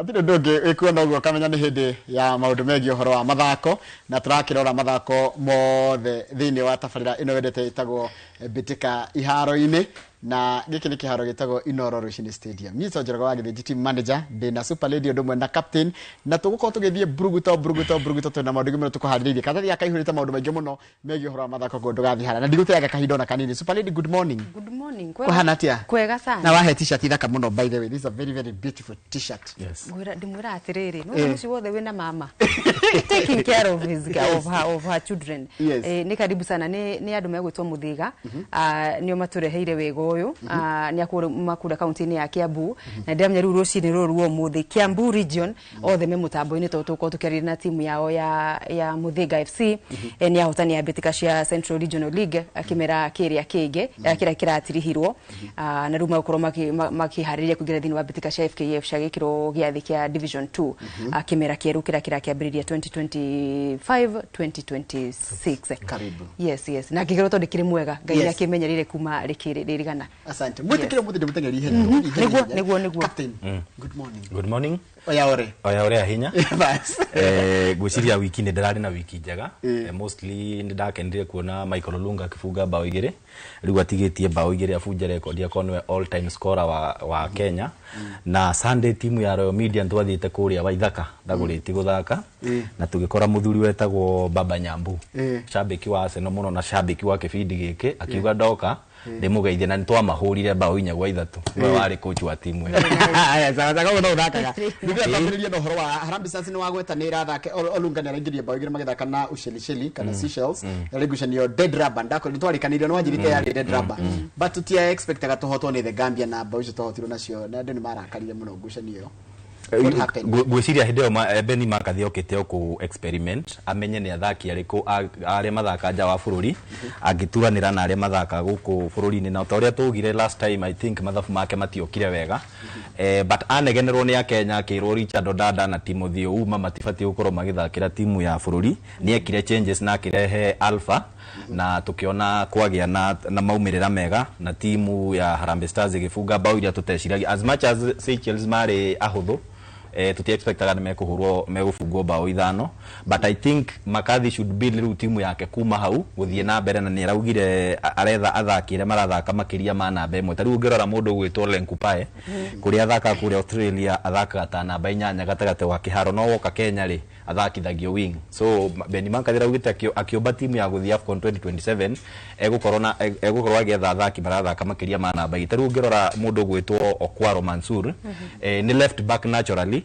Gũtirĩ ũndũ ũngĩ wĩkuona ũguo ũkamenya nĩ hĩndĩ ya maũndũ megiĩ ũhoro wa mathako, na tũrakĩrora mathako mothe thĩinĩ wa tabarĩra ĩno wendete ĩtagwo Mbĩtĩka Iharo-inĩ, na gĩkĩ nĩ kĩharo gĩtagwo Inoro Rũcinĩ Stadium. Niĩ Njoroge wa Gĩthĩnji, team manager, ndĩna Super Lady ũndũ ũmwe na captain, na tũgũkorwo tũgĩthiĩ mburuguto mburuguto mburuguto twĩna maũndũ maingĩ mũno tũkũharĩrĩirie. Karatathi gaka kaihũrĩte maũndũ maingĩ mũno megiĩ ũhoro wa mathako, koguo ndũgathiĩ haraya na ndigũteanga kahinda ona kanini. Super Lady, good morning. Good morning. Kũhana atĩa? Kwega sana. Na wahe t-shirt thaka mũno, by the way. This is a very very beautiful t-shirt. Yes. Ngwĩra ndimwĩra atĩrĩrĩ, no mũciĩ wothe wĩna mama taking care of his of her children. Eh, nĩ karibu sana, nĩ andũ megwĩtwo Mũthiga. Ah, nĩo matũreheire wega ũyũ. Ah, nĩ akũrĩa kaunti-inĩ ya Kiambu, na ndĩramenya rĩu rũcinĩ rũrũ rwa ũmũthĩ Kiambu region othe me mũtambo-inĩ, tondũ tũgũkorwo tũkĩarĩria na timu yao ya Mũthiga FC. Eh, nĩ ahotani a mbĩtĩka cia Central Regional League, kĩmera kĩrĩa kĩngĩ, kĩrĩa kĩratirihirwo. Ah, na rĩu megũkorwo makĩharĩrĩria kũingĩra thĩinĩ wa mbĩtĩka cia FKF cia gĩkĩro gĩa thĩ kĩa Division 2, ah, kĩmera kĩerũ kĩrĩa kĩrakĩambĩrĩria 2025 2026. Karibu. Yes, na ngĩgerwo tondũ kĩrĩ mwega Ngai nĩakĩmenyereire kuma rĩkĩrĩrigana. Asante. Mwĩtĩkĩre mũthĩ ndĩmũteng'erie ihenya. Nĩguo, nĩguo, nĩguo. Captain, good morning. Good morning. Oya ore. Oya ũrĩa hinya. Bas. Eh, ngwĩciria wiki nĩ ndĩrarĩ na wiki njega. Eh, mostly nĩ ndakenire kuona Michael Olunga akĩbunga bao 2. Rĩu atigĩtie bao 2 abunje rekondi akorwo nĩwe all time scorer wa Kenya. Na Sunday timu ya Royal Media twathiĩte kũrĩa Waithaka Ndagũrĩti gũthaka na tũgĩkora mũthuri wetagwo Baba Nyambu, shabiki wa Arsenal mũno na shabiki wa kĩbindi gĩkĩ, akiuga ndoka ndĩmũgeithie, na nĩtwamahũrire bao 4-3. Nĩwe warĩ coach wa timu ĩyo. Haya, sawa sawa, koguo no ũthakaga. Nĩguo twambĩrĩrie na ũhoro wa Harambee Stars, nĩ wagweta nĩ ĩrathaka, Olunga nĩ araingĩria bao 2 magĩthaka na Ushelisheli kana Seychelles. Yarĩ ngucanio dead rubber. Ndako nĩ twarĩkanĩire, nĩ wanjĩrĩte yarĩ dead rubber. But tutia expectaga tũhotwo nĩ the Gambia na bao icio twahotirwo nacio, na andũ nĩ marakarire mũno ngucanio ĩyo. What happened? Ngwĩciria hĩndĩ ĩyo Benni McCarthy okĩte o kũ experiment amenye nĩ athaki arĩkũ arĩa mathaka nja wa bũrũri angĩturanĩra na arĩa mathaka gũkũ bũrũri-inĩ, na ta ũrĩa tũgire last time, I think mathabu make matiokire wega. Eh, but anegenerwo nĩ akenya akĩrwo Richard Odada na Timothy Ouma matibatiĩ gũkorwo magĩthakĩra timu ya bũrũri. Nĩ ekire changes na akĩrehe Alpha, na tukiona kwagĩa na maumĩrĩra mega, na timu ya Harambee Stars ĩgĩbunga bao iria tũteciragia. As much as Seychelles marĩ ahũthũ, tuti expectaga nĩ mekũhũrwo, megũbungwo bao 5, but I think McCarthy should build rĩu timu yake kuma hau gũthiĩ na mbere, na nĩ araugire aretha athaki arĩa marathaka makĩria ma namba 1. Ta rĩu ũngĩrora mũndũ ũgwĩtwo Lenkupae, kũrĩa athakaga kũrĩa Australia athakaga ta namba 8 gatagatĩ wa kĩharo, no woka Kenya rĩ, athakithagio wing. So Benni McCarthy araugĩte akĩũmba timu ya gũthiĩ AFCON 2027 egũkorwo na egũkorwo agĩetha athaki marathaka makĩria ma namba 2. Ta rĩu ũngĩrora mũndũ ũgwĩtwo Okwaro Mansur, nĩ left back naturally,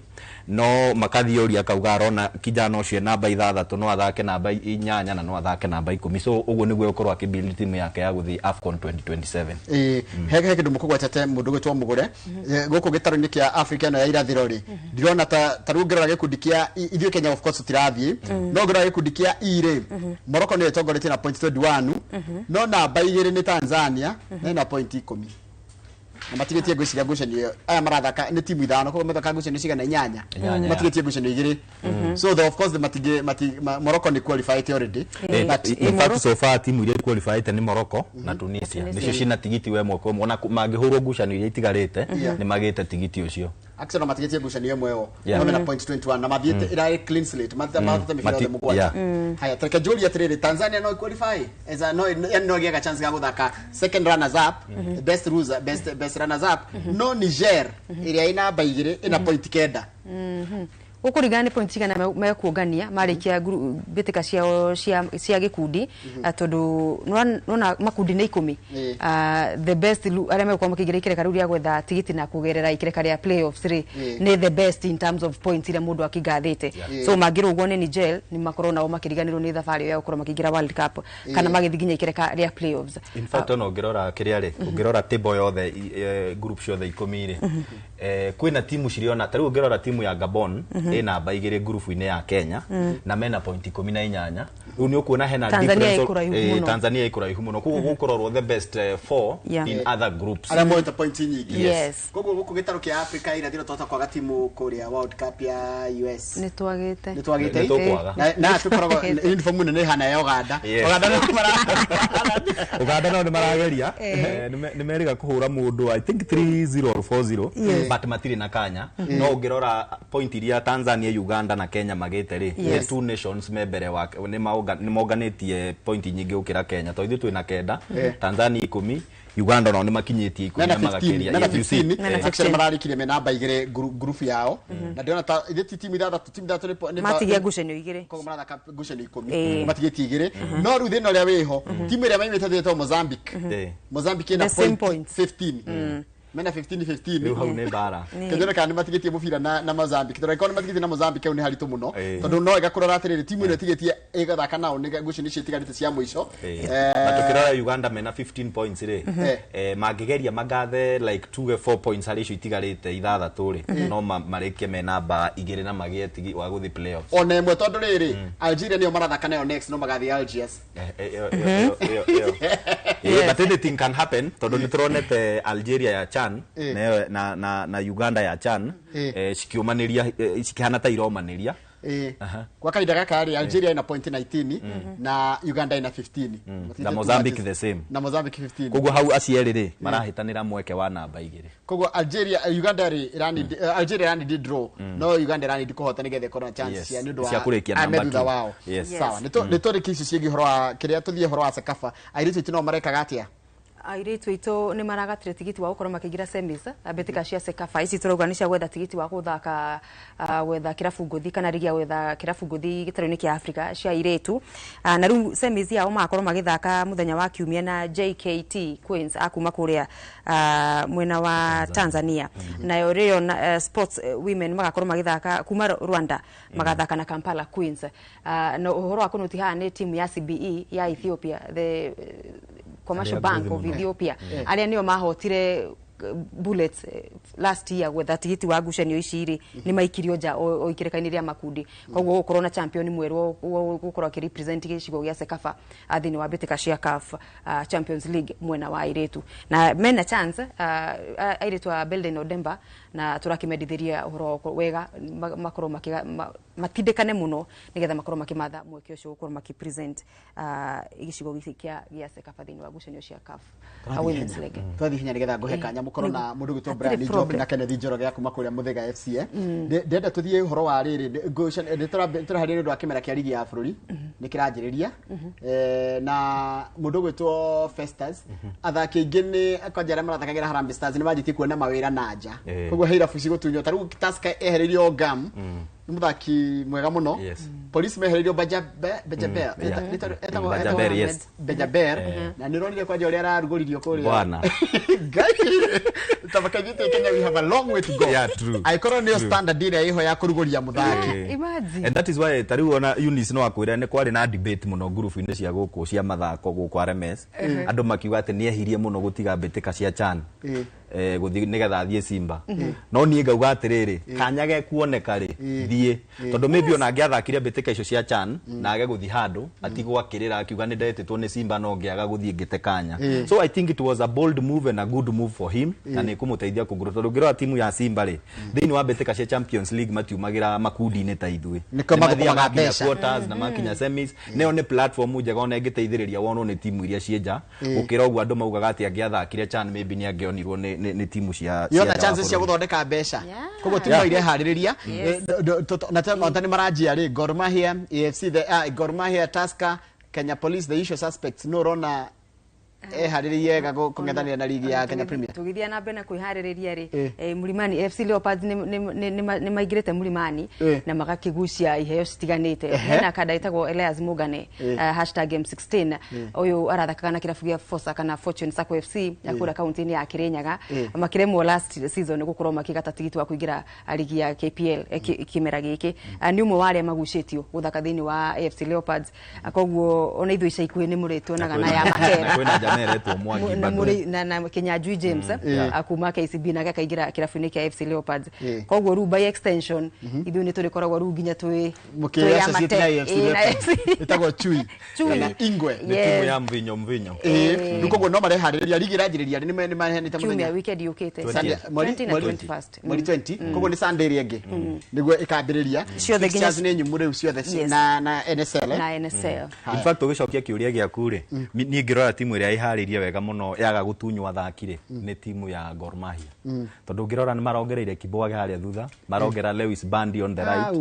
no McCarthy oria akauga arona kijana ũcio e namba 6, no athake namba 8 na no athake namba 10. So ũguo nĩguo egũkorwo akĩbuild timu yake ya gũthiĩ AFCON 2027. Ĩĩ, he kĩndũ mũkũgwetete mũndũ gwĩtwo Mũgũre. Eh, gũkũ gĩtarũ-inĩ kĩa Africa ĩno ya irathĩro rĩ, ndirona ta rĩu ũngĩrora gĩkundi kĩa ithuĩ Kenya of course tũtirathiĩ, no ũngĩrora gĩkundi kĩa E rĩ, Morocco nĩyo ĩtongoretie na point 21, no namba 2 nĩ Tanzania na ĩna point 10, na matigĩtie ngwĩciria ngucanio ĩyo aya marathaka nĩ timu ithano, koguo mathaka ngucanio cigana? Inyanya. Inyanya. Matigĩtie ngucanio 2, so the, of course the matige mati, ma, Morocco nĩ qualified already. Eh, But in fact, so far timu iria qualified nĩ Morocco na Tunisia, nĩcio cina tigiti wa ĩmwe kwa ĩmwe, ona mangĩhũrwo ngucanio iria itigarĩte, nĩ magĩte tigiti ũcio. Arsenal matigĩtie ngucanio ĩmwe o no mena point 21 na mathiĩte ĩrarĩ clean slate, mahotete mĩbira yothe 7. Haya, tareke njũrie atĩrĩrĩ, Tanzania no qualify as a, no, yani no ĩgĩaga chance ya gũthaka second runners up, best loser, best runners up, no Niger ĩrĩa ĩ namba 2 ĩna point 9. Gũkũringana nĩ point cigana mekuongania marĩkia mbĩtĩka ciao cia gĩkundi. Ah, tondũ nĩwona makundi nĩ 10. Ah, the best arĩa megũkorwo makĩingĩra ikereka rĩu rĩa gwetha tigiti na kũgerera ikereka rĩa playoffs rĩ, nĩ the best in terms of points iria mũndũ akĩngathĩte. So mangĩrũgwo nĩ Niger, nĩ makorwo nao makĩriganĩrwo nĩ thabarĩ ĩyo ya gũkorwo makĩingĩra World Cup kana magĩthiĩ nginya ikereka rĩa playoffs. In fact, ona ũngĩrora kĩrĩa rĩ, ũngĩrora table yothe, group ciothe 10 rĩ, kwĩna timu ciriona, ta rĩu ũngĩrora timu ya Gabon. Ĩ namba 2 ngurubu-inĩ ya Kenya na mena point 18. Rĩu nĩ ũkuona hena Tanzania difference. ĩ kũraihu mũno. Tanzania ĩ kũraihu mũno, koguo gũkũrorwo the best four in other groups. Arĩa moete point nyingĩ. Yes. Koguo gũkũ gĩtarũ kĩa Africa irathĩro twahota kwaga timu kũrĩa World Cup ya US. Nĩ twagĩte. Nĩ twagĩte. Nĩ tũkwaga. Na tũkoragwo uniform nene ĩhana ya Uganda. Yes. Uganda nĩ mara Uganda nao nĩ marageria. Nĩ merĩga kũhũra mũndũ, I think 3-0 or 4-0, but matirĩ na kanya. No ũngĩrora point iria Tanzania, Uganda na Kenya magĩte rĩ, the two nations me mbere wa nĩ monganĩtie point nyingĩ gũkĩra Kenya, tondũ ithuĩ twĩna 9, Tanzania 10, Uganda nao nĩ makinyĩtie 10 mena na 15 magakĩria. Mena Yes, you see. 15. Mena Actually 15. mararĩkirie me namba 2 ngurubu yao, na ndĩrona ta ithe ti timu ithathatũ, timu ithathatũ Matigia ngucanio 2. Koguo marathaka ngucanio 10, matigĩtie 2. No rĩu thĩna ũrĩa wĩho, timu ĩrĩa maimĩte ĩtagwo Mozambique. Mozambique ĩna The same point points. 15, mena 15 15. Rĩu hau nĩ mbara. Kĩnjone kana nĩ matigĩtie mũbira na Mozambique, tondũ angĩkorwo nĩ matigĩtie na Mozambique, hau nĩ haritũ mũno, tondũ no ĩgakũrora atĩrĩrĩ, timu ĩno ĩtigĩtie ĩgathaka nao nĩ ngucanio icio itigarĩte cia mũico. Na tukirora Uganda mena 15 points rĩ, mangĩgeria magathe like tuge 4 points harĩ icio itigarĩte ithathatũ rĩ, no marĩkie me namba 2 na magĩe tigi wa gũthiĩ playoffs. Ona ĩmwe, tondũ rĩrĩ, Algeria nĩyo marathaka nayo next, no magathiĩ Algiers. Ĩyo, ĩyo, ĩyo, ĩyo. But anything can happen, tondũ nĩ tũronete Algeria ya CHAN na Uganda ya CHAN cikiũmanĩria, cikĩhana ta iromanĩria. Kwa kahinda gaka rĩ, Algeria ina point 19 na Uganda ina 15. Matigĩtie Na two Mozambique matches. the same. Na Mozambique 15. Koguo hau acio erĩ rĩ marahĩtanĩra mweke wa namba 2. Koguo Algeria, Uganda rĩ ĩranidi, Algeria ĩranidi draw, no Uganda ĩranidi kũhota nĩgetha ĩkorwo na chance cia nĩ ũndũ wa Cia kũrĩkia ame namba thutha 2. wao. Sawa, nĩ tũrĩkie icio ciĩgiĩ ũhoro wa kĩrĩa, tũthiĩ ũhoro wa CECAFA. Airĩtu aitũ no marekaga atĩa? Airĩtu aitũ nĩ maragatire tigiti wa gũkorwo makĩingĩra semis mbĩtĩka cia CECAFA. Ici tũrauga nĩ cia gwetha tigiti wa gũthaka, gwetha kĩrabu ngũthi kana rigi ya gwetha kĩrabu ngũthi gĩtarũ-inĩ kĩa Africa cia airĩtu. Na rĩu semis yao magakorwo magĩthaka mũthenya wa kiumia na JKT Queens akuma kũrĩa mwena wa Tanzania. Nayo Rayon Sports Women magakorwo magĩthaka kuma Rwanda, magathaka na Kampala Queens. Na ũhoro wa kũnoti haha nĩ timu ya CBE ya Ethiopia, the Commercial Arĩa Bank ngũthi of mũno. Ethiopia, arĩa nĩo mahotire Bullets last year gwetha tigiti wa ngucanio ici rĩ, nĩ maikirio nja o ikĩrĩka-inĩ rĩa makundi. Koguo gũkorwo na champion mwerũ gũkorwo akĩrepresent gĩcigo gĩa CECAFA thĩinĩ wa mbĩtĩka cia CAF Champions League mwena wa airĩtu, na mena chance airĩtu a Belden Odemba, na tũrakĩmendithĩria ũhoro wega makorwo matindĩkane mũno nĩgetha makorwo makĩmatha mweke ũcio gũkorwo makĩpresent gĩcigo gĩkĩ kĩa CECAFA thĩinĩ wa ngucanio cia CAF Women's League. Twathiĩ hinya nĩgetha ngũhe kanya mũkorwo na mũndũ gwĩtwo Hatirĩ Brian Njoki problem. na Kenneth Njoroge kuma kũrĩa Mũthĩga FC. Ndĩrenda tũthiĩ ũhoro wa rĩrĩ, nĩ tũraharĩria nĩ ũndũ wa kĩmera kĩa rigi ya bũrũri nĩ kĩranjĩrĩria. Na mũndũ gwĩtwo Festus, athaki aingĩ nĩ kwanja arĩa marathakagĩra Harambee Stars nĩ manjĩtie kuona mawĩra na nja. Koguo he irabu cigũtunywo, ta rĩu Tusker ehereirio Gam, nĩ mũthaki mwega mũno. Police mehereirio Bajaber. Bajaber, yes. Bejaber, na nĩ ũronire kwanja ũrĩa ararugũririo kũrĩa. Bwana. Ngai, tabaka ithuĩ Kenya, we have a long way to go. Yeah, true. Angĩkorwo nĩyo standard ĩrĩa ĩho ya kũrugũria mũthaki. Imagine. And that is why ta rĩu ona Eunice no akwĩra nĩ kwarĩ na debate mũno ngurubu-inĩ cia gũkũ cia mathako gũkũ RMS, andũ makiuga atĩ nĩ ehirie mũno gũtiga mbĩtĩka cia CHAN gũthiĩ nĩgetha athiĩ Simba. No niĩ ngauga atĩrĩrĩ, kanya gekuoneka rĩ, thiĩ, tondũ maybe ona angĩathakire mbĩtĩka icio cia CHAN na age gũthiĩ handũ, atigwo akĩrĩra akiuga nĩ ndetĩtwo nĩ Simba no ngĩaga gũthiĩ ngĩte kanya. So I think it was a bold move and a good move for him, na nĩ kũmũteithia kũngũrũ, tondũ ũngĩrora timu ya Simba rĩ, thĩinĩ wa mbĩtĩka cia Champions League matiumagĩra makundi-inĩ ta ithuĩ. Nĩkĩo Nĩ mathiaga mathũkũmaga makinya mbeca. quarters na makinya semis. Nĩyo nĩ platform njega ona ĩngĩteithĩrĩria wonwo nĩ timu iria ciĩ nja, gũkĩra ũguo andũ maugaga atĩ angĩathakire CHAN maybe nĩ angĩonirwo nĩ timu cia yona nja wa chances cia bũrũri. Gũthondeka mbeca. Koguo timu no ireharĩrĩria. Na nĩ maranjia rĩ, Gor Mahia, AFC, the Gor Mahia, Tusker, Kenya Police, the usual suspects. No ũrona eharĩrĩirie wega kũng'ethanĩra na ligi ya Kenya Premier? Tũgĩthiĩ na mbere na kwĩharĩrĩria rĩ, Mlimani FC Leopards nĩ maingĩrĩte Mlimani na magakĩgucia iheo citiganĩte. Hena kanda ĩtagwo Elias Mugane, #M16, ũyũ arathakaga na kĩrabu gĩa Fosa kana Fortune Sacco FC ya kũrĩa kaunti-inĩ ya Kirinyaga. Makĩremwo last season gũkorwo makĩgata tigiti wa kũingĩra ligi ya KPL kĩmera gĩkĩ. Nĩ ũmwe wa arĩa magucĩtio gũthaka thĩinĩ wa AFC Leopards. Koguo ona ithuĩ ica ikuhĩ nĩ mũrĩtuonaga na ya Na Makera. Kwĩna jamaa Neretwo Mwangi bado. Na Kinyanjui James akuma KCB na akaingĩra kĩrabu-inĩ kĩa FC Leopards. Koguo rĩu by extension ithuĩ nĩ tũrĩkoragwo rĩu nginya twĩ associate na AFC Leopards. Ĩtagwo Chui kana Ingwe. Nĩ timu ya mvinyo mvinyo. Rĩu koguo no mareharĩrĩria ligi ĩranjĩrĩria nĩ maheanĩte mũthenya. Kiumia weekend yũkĩte. 20 na 21st. Mweri 20. Koguo nĩ Sunday ĩrĩa ĩngĩ nĩguo ĩkambĩrĩria. Fixtures nĩ nyumu rĩu ciothe na NSL. Na NSL. In fact ũgĩcokia kĩũria gĩaku rĩ, niĩ ngĩrora timu ĩrĩa ĩharĩirie wega mũno yaga gũtunywo athaki rĩ, nĩ timu ya Gor Mahia. Tondũ ũngĩrora nĩ marongereire Kibwage harĩa thutha, marongerera Lewis Bandi on the right,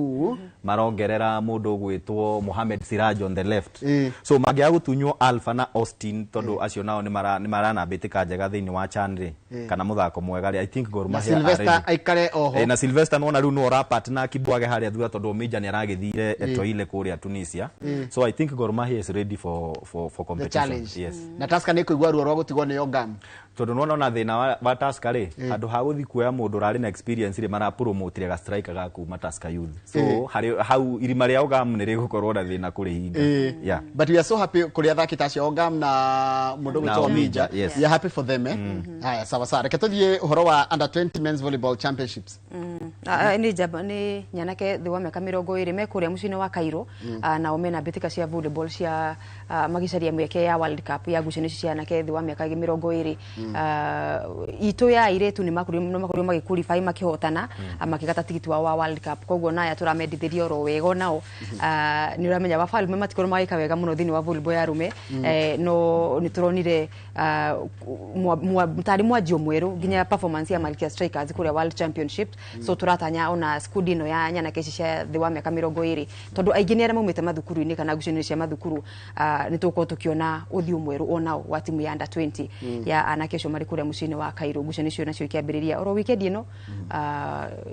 marongerera mũndũ ũgwĩtwo Mohamed Siraj on the left. So mangĩaga gũtunywo Alpha na Austin tondũ acio nao nĩ maranambĩtĩka njega thĩinĩ wa CHAN rĩ, kana mũthako mwega rĩ, I think Gor Mahia na Sylvester aikare oho. Na Sylvester nĩwona rĩu nĩwe ũrapartner Kibwage harĩa thutha tondũ Omija nĩ aragĩthire Etoile kũrĩa Tunisia. So I think Gor Mahia is ready for competition. The challenge. Yes. Na Tusker nĩ kũigua ruo rwa gũtigwo nĩ Ogam. Tondũ nĩwona ona thĩna wa Tusker rĩ, handũ ha gũthiĩ kuoya mũndũ ũrarĩ na experience rĩ, marapromotire ga striker ga kuma Tusker Youth. So hau irima rĩa Ogam nĩ rĩgũkorwo na thĩna kũrĩhinga. Yeah. But we are so happy kũrĩ athaki ta acio Ogam na mũndũ ũgwĩtwo Omija. We are happy for them. Haya, sawa sawa. Reke tũthiĩ ũhoro wa under 20 men's volleyball championships. Nĩ nyanake thĩ wa mĩaka 20 me kũrĩa mũciĩ-inĩ wa Cairo, nao mena mbĩtĩka cia volleyball cia magĩcaria mĩeke ya World Cup ya ngucanio cia anake thĩ wa mĩaka 20. Itũ ya airĩtu nĩ makorirwo magĩqualify makĩhotana makĩgata tigiti wao wa World Cup. Koguo naya tũramendithĩria oro wega onao. Nĩ ũramenya wafalme matikorwo magĩka wega mũno thĩinĩ wa volleyball ya arũme, no nĩ tũronire tarĩ mwanjio mwerũ nginya performance ya Malkia Strikers kũrĩa World Championship. So tũratanya ona squad ĩno ya nyanake ici cia thĩ wa mĩaka 20 tondũ aingĩ nĩ arĩa maumĩte mathukuru-inĩ kana ngucanio cia mathukuru, nĩ tũgũkorwo tũkĩona ũthiũ mwerũ onao wa timu ya under 20 ya anake acio marĩ kũrĩa mũciĩ-inĩ wa Cairo. Ngucanio icio nacio ikĩambĩrĩria oro weekend ĩno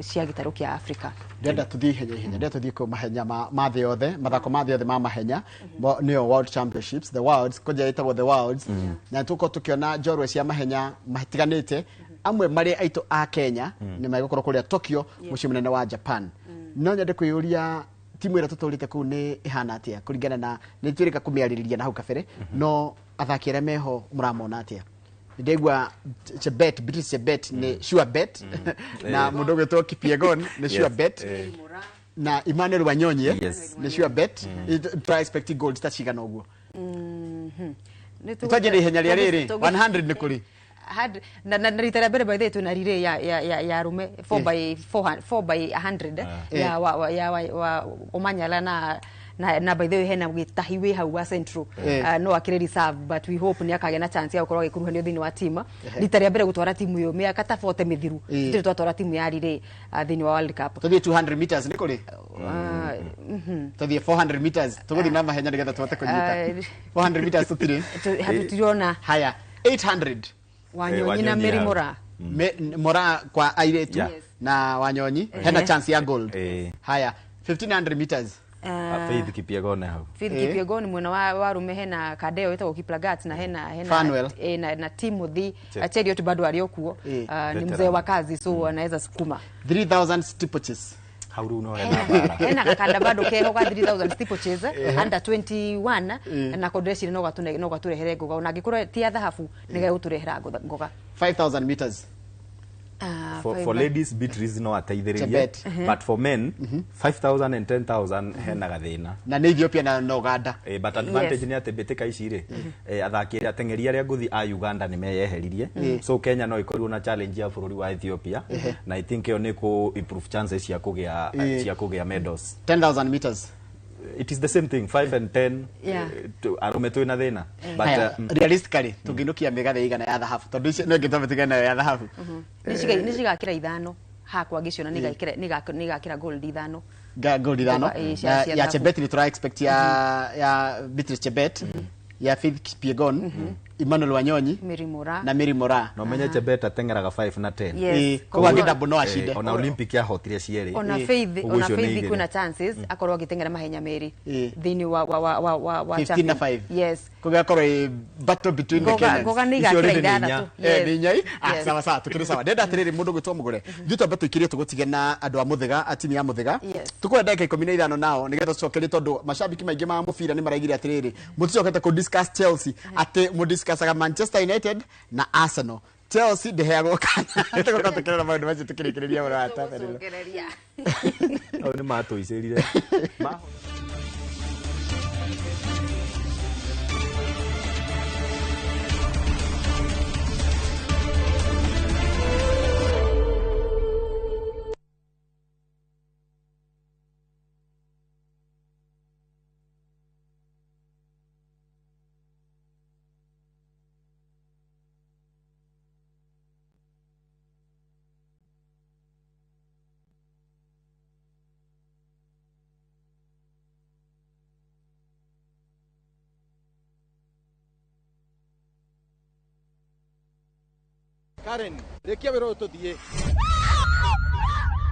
cia gĩtarũ kĩa Afrika. Ndĩrenda tũthiĩ ihenya ihenya, ndĩrenda tũthiĩ kũ mahenya ma thĩ yothe, mathako ma thĩ yothe ma mahenya nĩyo World Championships, the Worlds, kũnja ĩtagwo the Worlds, na tũgũkorwo tũkĩona njorua cia mahenya matiganĩte amwe marĩ aitũ a Kenya nĩ megũkorwo kũrĩa Tokyo mũciĩ mũnene wa Japan. No nyende kwĩyũria timu ĩrĩa tũtũrĩte kũu nĩ ĩhana atĩa kũringana na nĩ twĩrĩka kũmĩarĩrĩria na hau kabere, no athaki arĩa meho mũramona atĩa? Ndegwa Chebet, Beatrice Chebet nĩ sure bet, na mũndũ ũgwĩtwo Kipyegon nĩ sure bet, na Emmanuel Wanyonyi nĩ sure bet. Try expecting gold ta cigana ũguo. Twanjie na ihenya rĩa rĩrĩ 100 nĩ kũrĩ na rita rĩa mbere by the way twĩna relay ya arũme 4 by 4 by 100 ya wa Omanyala na by the way hena gĩtahi wĩ hau wa Central, no akĩrĩ reserve but we hope nĩ akagĩa na chance ya gũkorwo agĩkuruhanio thĩinĩ wa team. Rita rĩa mbere gũtwara timu ĩyo mĩaka ta 40 mĩthiru tũtirĩ twatwara timu ya relay thĩinĩ wa World Cup. Tũthiĩ 200 meters nĩ kũrĩ? Tũthiĩ 400 meters, tũgũthiĩ na mahenya nĩgetha tũhote kũnyita. 400 meters tũtirĩ hatũtirona. Haya, 800 Wanyonyi na Mary Moraa. Moraa kwa airĩtu na Wanyonyi hena chance ya gold. Haya, 1500 meters Faith Kipyegon hau. Faith Kipyegon mwena wa arume hena Kadeo etagwo Kiplagat na hena na Timothy Cheruiyot bado aliokuo, ni mzee wa kazi so anaweza sukuma 3000 steeplechase. Hauru no hena bara. Hena gakanda bado keho ga 3000 steeplechase under 21 na kodreci no gatune no gaturehere ngoga ona ngikorwo ti ya thahabu ni gaturehere ngoga. 5000 meters. For ladies Beatrice no ateithĩrĩrie, but for men 5000 and 10000 hena gathĩna na nĩ Ethiopia na Uganda. But advantage nĩ atĩ mbĩtĩka ici rĩ, athaki arĩa ateng'eri arĩa ngũthi a Uganda nĩ meyeheririe, so Kenya no ĩkorirwo na challenge ya bũrũri wa Ethiopia, na I think ĩyo nĩ kũ improve chances cia kũgĩa medals. 10000 meters it is the same thing, 5 and 10. Arume twina thina, but realistically tunginukia migathe igana ya thahabu tondu icio no ngitwa ya thahabu ni cigakira ithano hakwa ngiciona ni gakira gold ithano gold ithano ya Chebet ni try expect ya Beatrice Chebet, ya Faith Kipyegon, Emmanuel Wanyonyi na Mary Moraa. No menye Chebet ateng'eraga 5 na 10. Koguo angĩdouble no acinde. Ona Olympic yahotire cierĩ. Ona Faith kwĩna chances akorwo agĩteng'era mahenya merĩ thĩinĩ wa 15 na 5. Yes. Koguo akorwo ĩ battle between the Kenyans. Ngoga nĩ igakĩra ithathatũ. Nĩ inyai. Sawa sawa, tukĩrĩ sawa. Ndenda atĩrĩrĩ mũndũ gwĩtwo Mũgũre. Ithuĩ twambe tũikĩrie tũgũtige na andũ a Mũthĩga, a timu ya Mũthĩga. Tũkũoya ndagĩka 15 nao nĩgetha tũcokerie tondũ macambĩki maingĩ ma mũbira nĩ maraigire atĩrĩrĩ mũticokete kũ discuss Chelsea atĩ mũ discuss Tũkũdiscussaga Manchester United na Arsenal. Chelsea ndĩheagwo kanya. Tũgũkorwo tũkĩrora maũndũ macio tũkĩrĩkĩrĩria ũhoro wa tabarĩra. Gũcokereria. Hau nĩ matũicĩrire. Karen, rĩkia wĩra ũyũ tũthiĩ.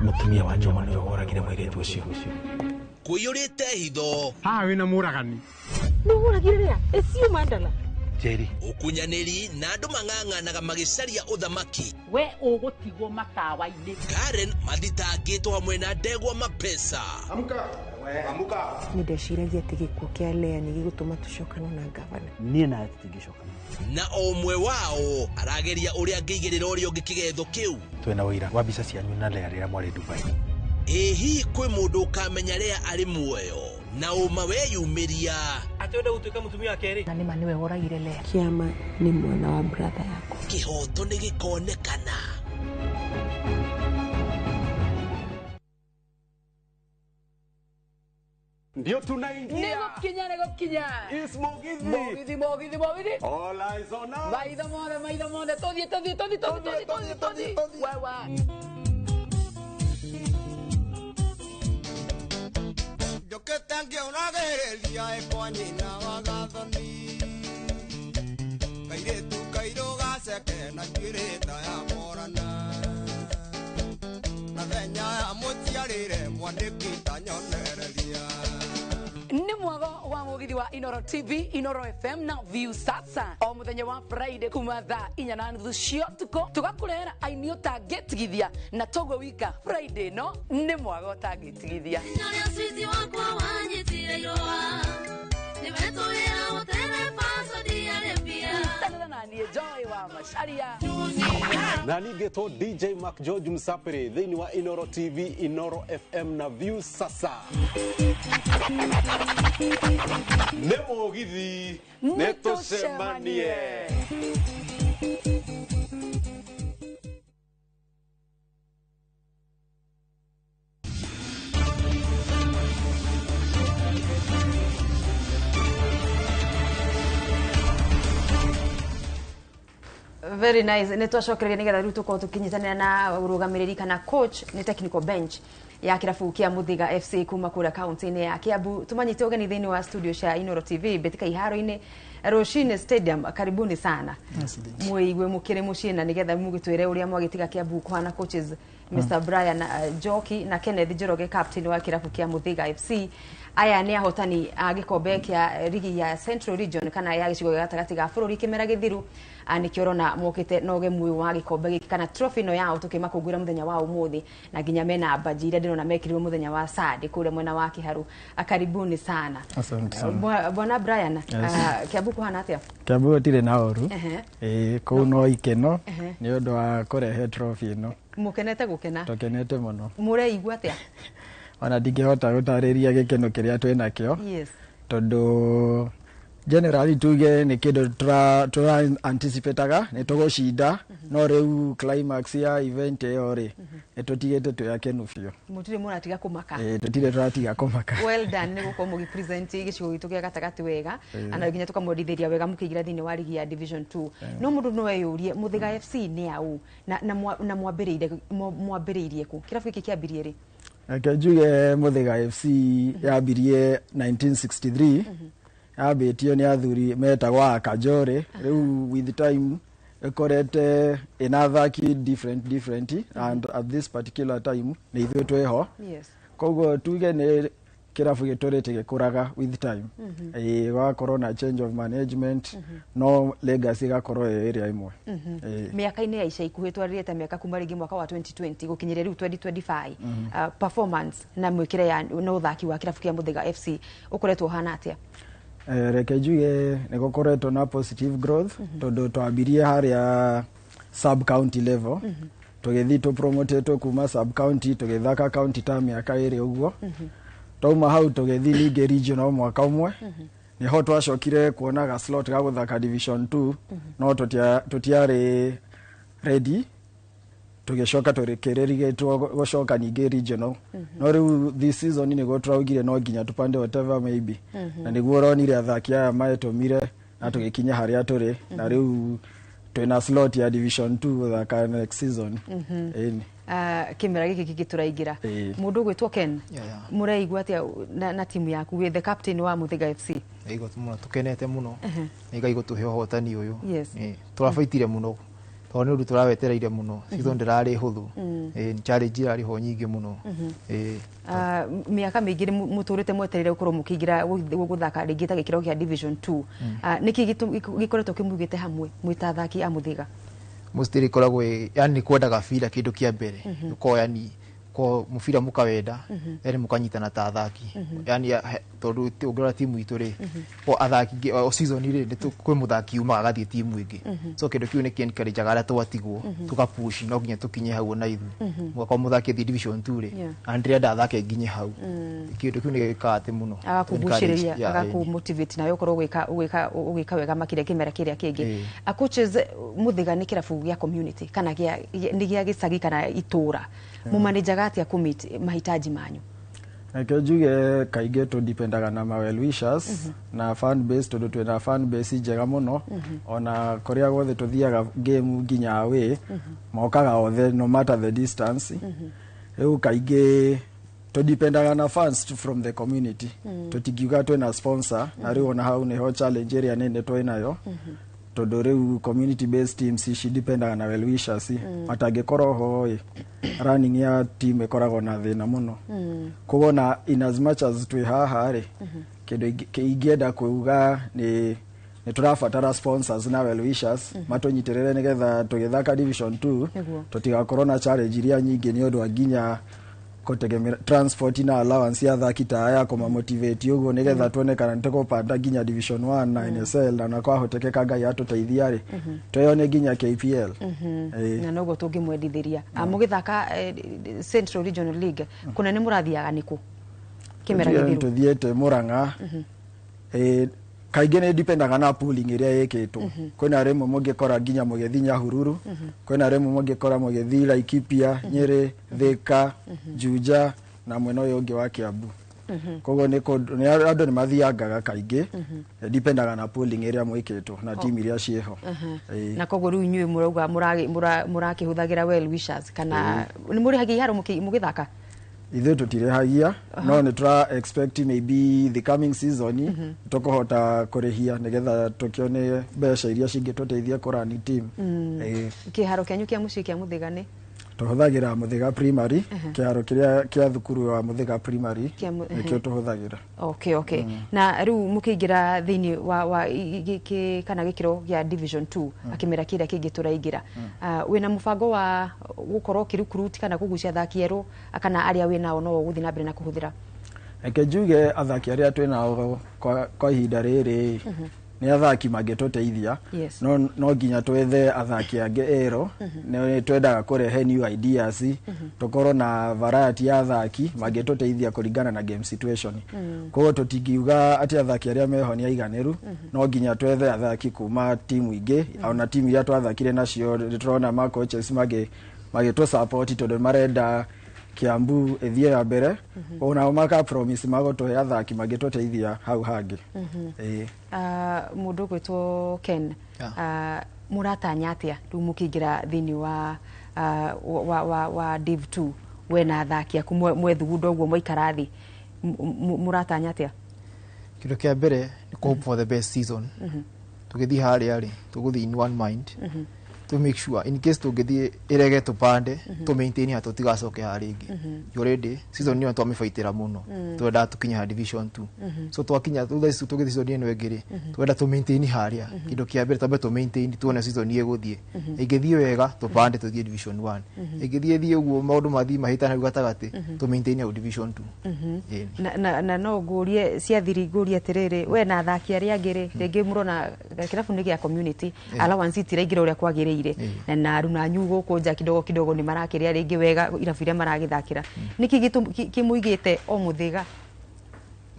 Mũtumia wa Njoma nĩwe woragire mũirĩtu ũcio. Kũiyũrĩte hitho. Haha wĩna mũragani. Jerry. Ũkunyanĩri na andũ mang'ang'anaga magĩcaria ũthamaki. We ũgũtigwo matawa-inĩ. Karen mathitangĩtwo hamwe na ndegwa mapesa. Nĩ ndeciragia atĩ gĩkuũ kĩa Lea nĩ gĩgũtũma tũcokane na ngavana. Niĩ nawe tũtingĩcokana. Na o ũmwe wao arageria ũrĩa angĩigĩrĩra ũrĩa ũngĩ kĩgetho kĩu. Twĩna ũira wa mbica cianyu na Lea rĩrĩa mwarĩ Dubai. Ĩ hihi kwĩ mũndũ ũkamenya Lea arĩ muoyo na ũma weyumĩria. Atĩ gũtuĩka mũtumia wa kerĩ. Na nĩma nĩwe woragire Lea. Kĩama nĩ mwana wa brother yakwa. Kĩhoto nĩ gĩkonekana. Ndio tunaingia. Nĩgũkinya nĩgũkinya. It's Mugithi. Mũgithi mũgithi mũgithi. All eyes on us. Maitho mothe maitho mothe tũthiĩ tũthiĩ tũthiĩ tũthiĩ tũthiĩ tũthiĩ tũthiĩ. Wewe. Njũkĩte ngĩũragĩrĩria ĩkwa nyina wa gathoni. Kairĩtu kairũ gaceke na njuĩrĩ ta ya morana. Na thenya ya mũciarĩre mwandĩki ta nyonereria. Nĩ mwago wa mũgithi wa Inoro TV, Inoro FM na View Sasa. O mũthenya wa Friday kuma thaa 4:30 cia ũtukũ tũgakũrehera aini ũtangĩtigithia na toguo wika Friday no nĩ mwago ũtangĩtigithia. Tanĩra na niĩ Joy wa Macharia. Na ningĩtwo DJ Mark George Msapiri thĩinĩ wa Inoro TV, Inoro FM na View Sasa. Nĩ mũgithi, nĩ tũcemanie. Very nice. Nĩ twacokereria nĩgetha rĩu tũkorwo tũkĩnyitanĩra na ũrũgamĩrĩri kana coach nĩ technical bench ya kĩrabu kĩa Mũthĩga FC kuma kũrĩa kaunti-inĩ ya Kiambu. Tũmanyite ũgeni thĩinĩ wa studio cia Inoro TV Mbĩtĩka iharo-inĩ Rũcinĩ Stadium. Karibuni sana. Mwĩigue mũkĩrĩ mũciĩ na nĩgetha mũgĩtwĩre ũrĩa mwagĩtiga Kiambu kũhana coaches Mr. Brian Njoki na Kenneth Njoroge captain wa kĩrabu kĩa Mũthĩga FC. Aya nĩ ahotani a gĩkombe kĩa rigi ya Central Region kana ya gĩcigo gĩa gatagatĩ ga bũrũri kĩmera gĩthiru. Nĩkĩo ũrona mokĩte na ũgemu ũyũ wa gĩkombe gĩkĩ kana trophy ĩno yao tũkĩmakũngũĩra mũthenya wa ũmũthĩ, na nginya mena baji iria ndĩrona mekĩrirwo mũthenya wa Sunday kũrĩa mwena wa Kĩharu. Karibuni sana. Asante sana. Bwana Brian, Kiambu kũhana atĩa? Kiambu gũtirĩ na ũru. Kũu no ikeno nĩ ũndũ wa kũrehe trophy ĩno. Mũkenete gũkena? Tũkenete mũno. Mũreigua atĩa? Ona ndingĩhota gũtarĩria gĩkeno kĩrĩa twĩ nakĩo. Yes. Tondũ generally tuge nĩ kĩndũ tũra anticipataga nĩ tũgũcinda, no rĩu climax ya event ĩyo rĩ nĩ tũtigĩte twĩ akenu biũ. Mũtirĩ mũratiga kũmaka. Tũtirĩ tũratiga kũmaka. Well done nĩ gũkorwo mũgĩpresent gĩcigo gitũ gĩa gatagatĩ wega na nginya tũkamwendithĩria wega mũkĩingĩra thĩinĩ wa rigi ya Division 2. No mũndũ no eyũrie Mũthĩga FC nĩ aũ na mwambĩrĩirie kũ? Kĩrabu gĩkĩ kĩambirie rĩ? Reke njuge Mũthĩga FC yambirie 1963. Yambĩtio nĩ athuri metagwo Akajore. Rĩu with time ĩkorete ĩna athaki different and at this particular time nĩ ithuĩ twĩho. Yes. Koguo tuge nĩ kĩrabu gĩtũrĩte gĩkũraga with time. Gũgakorwo na change of management, no legacy ĩgakorwo ĩ ĩrĩa ĩmwe. Mĩaka-inĩ ya ica ikuhĩ twarĩrĩte mĩaka kuma rĩngĩ mwaka wa 2020 gũkinyĩria rĩu 2025, performance na mwĩkĩre ya na ũthaki wa kĩrabu kĩa Mũthĩga FC ũkoretwo ũhana atĩa? Reke njuge nĩ gũkoretwo na positive growth, tondũ twambirie harĩa sub county level, tũgĩthiĩ tũpromotetwo kuma sub county, tũgĩthaka county ta mĩaka 2 ũguo. Twauma hau tũgĩthiĩ ningĩ regional mwaka ũmwe, nĩho twacokire kuona ga slot ga gũthaka division 2, no tũtiarĩ ready, tũgĩcoka tũrĩkĩrĩrigĩtwo gũcoka ningĩ regional. No rĩu this season nĩguo tũraugire no nginya tũpande whatever maybe, na nĩguo ũronire athaki aya maetũmire na tũgĩkinya harĩa tũrĩ, na rĩu twĩna slot ya division 2 gũthaka next season. Ĩni. Kĩmera gĩkĩ kĩngĩ tũraingĩra, mũndũ ũgwĩtwo Ken, mũraigua atĩa na timu yaku, wĩ the captain wa Muthiga FC? Igua mũno, tũkenete mũno nĩ Ngai gũtũhe ũhotani ũyũ. Yes. Tũrabaitire mũno tondũ nĩ ũndũ tũrawetereire mũno. Season ndĩrarĩ hũthũ. Challenge irarĩ ho nyingĩ mũno. Mĩaka mĩingĩ nĩ mũtũrĩte mwetereire gũkorwo mũkĩingĩra gũthaka rĩngĩ ta gĩkĩro kĩa division 2. Nĩkĩ gĩkoretwo kĩmugĩte hamwe mwĩ ta athaki a Muthiga? Mostly ĩkoragwo yani kwendaga bira kĩndũ kĩa mbere, ũkorwo yani ko mũbira mũkawenda, yani mũkanyitana ta athaki, yani tondũ ũngĩrora timu itũ rĩ, ko athaki o season rĩ kwĩ mũthaki umaga agathiĩ timu ĩngĩ, so kĩndũ kĩu nĩ encourage arĩa twatigwo tũkapush no nginya tũkinye hau ona ithuĩ, mũgakorwo mũthaki athiĩ division 2 rĩ, na ndĩrenda athake nginye hau. Kĩndũ kĩu nĩ gĩkaga atĩ mũno Agakũgucĩrĩria. Yeah. Agakũmotivate nawe ũkorwo ũgĩka wega makĩria kĩmera kĩrĩa kĩngĩ. Ĩĩ. A coaches, Muthiga nĩ kĩrabu gĩa community kana gĩa nĩ gĩa gĩcagi kana itũra, mũmanĩjaga atĩa kũmeet mahitaji manyu? Reke njuge kaingĩ tũdipendaga na ma well wishers na fan base, tondũ twĩna fan base njega mũno. Ona kũrĩa guothe tũthiaga game nginya away, mokaga othe no matter the distance. Rĩu kaingĩ tũdipendaga na fans from the community. Tũtingiuga twĩna sponsor, na rĩu ona hau nĩho challenge ĩrĩa nene twĩnayo, tondũ rĩu community based teams ici dipendaga na well wishers. Matangĩkorwo ho ĩ, running ya team ĩkoragwo na thĩna mũno. Koguo na in as much as twĩ haha rĩ, kĩndũ ingĩenda kuuga nĩ tũrabatara sponsors na well wishers matũnyitĩrĩre nĩgetha tũgĩthaka division 2 tũtigakorwo na challenge iria nyingĩ nĩ ũndũ wa nginya kũtegemera transport na allowance ya athaki ta aya, kũmamotivate ũguo nĩgetha tuone kana nĩtũkũpanda nginya division 1 na NSL, na kwahotekeka Ngai atũteithia rĩ, tweyone nginya KPL. Ĩĩ. Na noguo tũngĩmwendithĩria. Mũgĩthaka Central Regional League kũna nĩ mũrathiaga nĩkũ kĩmera gĩthiru? Tũthiĩte Murang'a. Kaingĩ nĩ dipendaga na pooling ĩrĩa ĩkĩtwo. Kwĩna rĩmwe mũngĩkora nginya mũgĩthiĩ Nyahururu, kwĩna rĩmwe mũngĩkora mũgĩthiĩ Laikipia, Nyĩrĩ, Thĩka, Juja na mwena ũyũ ũngĩ wa Kiambu. Koguo nĩ kũndũ nĩ andũ nĩ mathiangaga kaingĩ, dipendaga na pooling ĩrĩa mwĩkĩtwo na team iria ciĩho. Ĩĩ. Na koguo rĩu inyuĩ mũrauga mũrakĩhũthagĩra well wishers kana nĩ mũrĩhagia iharo mũgĩthaka? Ithuĩ tũtirĩhagia, no nĩ tũra expect maybe the coming season tũkũhota kũrĩhia nĩgetha tũkĩone mbeca iria cingĩtũteithia kũrani team. Ĩĩ. Kĩharo kĩanyu kĩa mũciĩ kĩa Mũthĩga nĩ? Tũhũthagĩra Mũthĩga Primary, kĩharo kĩrĩa kĩa thukuru wa Mũthĩga Primary. Nĩkĩo tũhũthagĩra. Okay, na rĩu mũkĩingĩra thĩinĩ wa kana gĩkĩro gĩa division 2 akĩmera kĩrĩa kĩngĩ tũraingĩra, wĩna mũbango wa gũkorwo ũkĩrecruit kana kũgucia athaki erũ, kana arĩa wĩnao no ũgũthiĩ na mbere na kũhũthĩra? Reke njuge athaki arĩa twĩnao kwa ihinda rĩrĩ nĩ athaki mangĩtũteithia. No nginya twethe athaki angĩ erũ. Nĩ twendaga kũrehe new ideas, tũkorwo na variety ya athaki mangĩtũteithia kũringana na game situation. Koguo tũtingiuga atĩ athaki arĩa meho nĩ aiganĩru, no nginya twethe athaki kuma timu ingĩ. Ona timu iria twathakire nacio nĩ tũrona ma coaches magĩtũ support, tondũ marenda Kiambu ĩthiĩ ya mbere. Onao maka promise magũtũhe athaki mangĩtũteithia hau hangĩ. Ĩĩ. Mũndũ ũgwĩtwo Ken, mũratanya atĩa rĩu mũkĩingĩra thĩinĩ wa Div 2, we na athaki aku mwethugunda ũguo mwaikara thĩ, mũratanya atĩa? Kĩndũ kĩa mbere nĩ kũ hope for the best season. Tũgĩthiĩ harĩa rĩ, tũgũthiĩ in one mind. To make sure in case tũngĩthiĩ ĩrege tũpande, tũ maintain ha tũtigacoke ha rĩngĩ. Already season ĩyo twamĩbaitĩra mũno, twendaga tũkinye ha division 2. So twakinya thutha ici tũgĩthiĩ season ĩno ĩngĩ rĩ, twenda tũ maintain harĩa. Kĩndũ kĩa mbere twambe tũ maintain, tuone season ĩgũthiĩ. Ĩngĩthiĩ wega, tũpande tũthiĩ division 1. Ĩngĩthiĩ thiĩ ũguo maũndũ mathiĩ mahĩtane hau gatagatĩ, tũ maintain hau division 2. Ĩni. Na no ngũrie ciathiri, ngũrie atĩrĩrĩ, we na athaki arĩa angĩ rĩ, rĩngĩ mũrona kĩrabu nĩ gĩa community, allowance itiraingĩra ũrĩa kwagĩrĩire, na aruna anyu gũkũ nja kidogo kidogo nĩ marakĩrĩa rĩngĩ wega irabu iria maragĩthakĩra. Nĩkĩ kĩmũigĩte o Mũthĩga?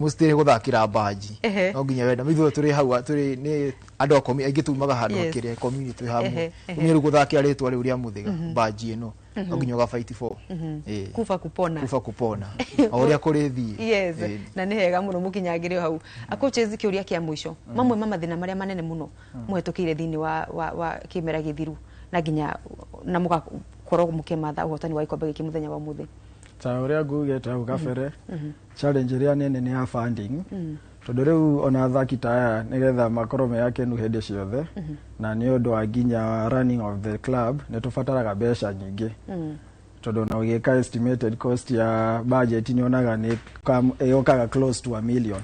Mũcitirĩ gũthakĩra mbanji. No nginya wenda ithuĩ tũrĩ hau, tũrĩ nĩ andũ a aingĩ tumaga handũ kĩrĩa community hamwe. Ũmenye rĩu gũthakĩra rĩtwa rĩu rĩa Mũthĩga, mbanji ĩno no nginya ũga fight for. Kufa kupona. Kufa kupona, o ũrĩa kũrĩthiĩ. Na nĩ hega mũno mũkinyangĩre o hau. Coaches, kĩũria kĩa mũico, mamwe ma mathĩna marĩa manene mũno mũhetũkĩire thĩinĩ wa kĩmera gĩthiru na nginya na mũgakorwo mũkĩmatha ũhotani wa gĩkombe gĩkĩ mũthenya wa ũmũthĩ? Ta ũrĩa ngugĩte hau kabere, challenge ĩrĩa nene nĩ ya funding, tondũ rĩu ona athaki ta aya nĩgetha makorwo me akenu hĩndĩ ciothe, na nĩ ũndũ wa nginya running of the club, nĩ tũbataraga mbeca nyingĩ, tondũ ona ũgĩka estimated cost ya budget nĩ onaga nĩ ĩũkaga close to a million.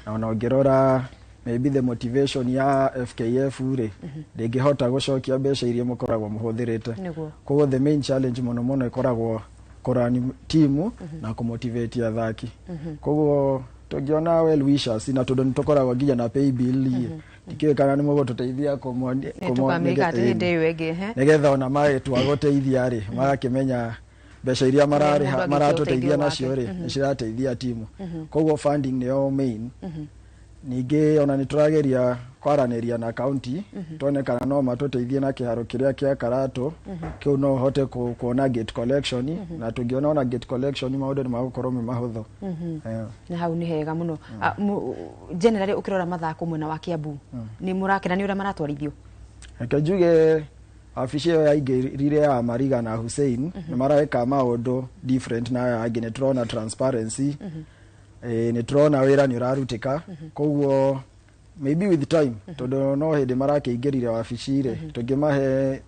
Na ona ũngĩrora maybe the motivation ya FKF rĩ, ndĩngĩhota gũcokia mbeca iria mũkoragwo mũhũthĩrĩte. Koguo the main challenge mũno mũno ĩkoragwo kũrani timu na kũmotivate athaki. Koguo tũngĩona well wishers, na tondũ nĩ tũkoragwo nginya na pay bill ĩ, ndikĩũĩ kana nĩ mũgũtũteithia. Tũkamĩka atĩ hĩndĩ ĩyo ĩngĩ, he? Nĩgetha ona magĩtua gũteithia rĩ, magakĩmenya mbeca iria mararĩha mũndũ angĩtua maratũteithia ũteithio nacio wake. rĩ, nĩ cirateithia timu. Koguo funding nĩyo main. Ningĩ ona nĩ tũrageria kwaranĩria na county, tuone kana no matũteithie na kĩharo kĩrĩa kĩa Karatũ. Kĩu no ũhote kuona gate collection, na tũngĩona ona gate collection maũndũ nĩ magũkorwo me mahũthũ. Na hau nĩ hega mũno. Generally ũkĩrora mathako mwena wa Kiambu, nĩ mũrakena nĩ ũrĩa maratwarithio? Reke njuge wabici ĩyo yaingĩrire ya Mariga na Hussein nĩ mareka maũndũ different na aya angĩ. Nĩ tũrona transparency, nĩ tũrona wĩra nĩ ũrarutĩka. Koguo maybe with time, tondũ no hĩndĩ marakĩingĩrire wabici rĩ, tũngĩmahe